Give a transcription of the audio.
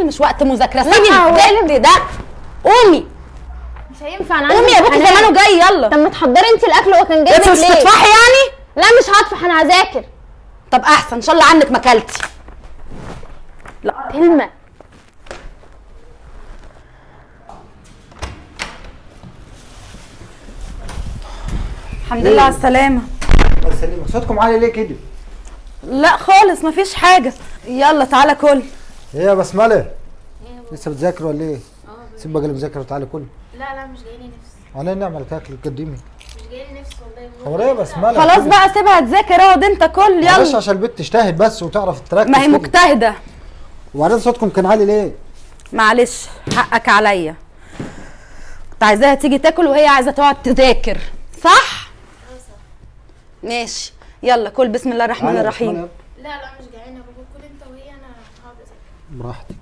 مش وقت مذاكرة. سيبي لا، هو البنت ده، قومي مش هينفع، انا عندي قومي يا بوكي، امتحانات. زمانه جاي. يلا. طب ما تحضري انت الاكل، هو كان جايبك انت مش ليه؟ تطفحي يعني؟ لا مش هطفح، انا هذاكر. طب احسن، ان شاء الله عنك ما اكلتي. لا كلمة. الحمد لله على السلامة. الله يسلمك. صوتكم عالي ليه كده؟ لا خالص مفيش حاجة. يلا تعالى كل. ايه يا بسملة؟ لسه بتذاكر ولا ايه؟ سيب بقى المذاكرة وتعالى كل. لا لا مش جايلي نفس. على نعمل تاكل قديمي. مش جايلي نفس والله. هو ايه يا بسملة؟ خلاص بقى سيبها تذاكر، اقعد انت كل. معلش يلا. عشان البت تجتهد بس وتعرف تركز. ما هي كده. مجتهدة. وبعدين صوتكم كان عالي ليه؟ معلش حقك عليا، كنت عايزاها تيجي تاكل وهي عايزه تقعد تذاكر، صح؟ ماشي يلا كل. بسم الله الرحمن تعالى يا الرحيم. بسملة. لا لا مش جعانة يا بابا، كل انت وهي، انا هقعد اذاكر. براحتك.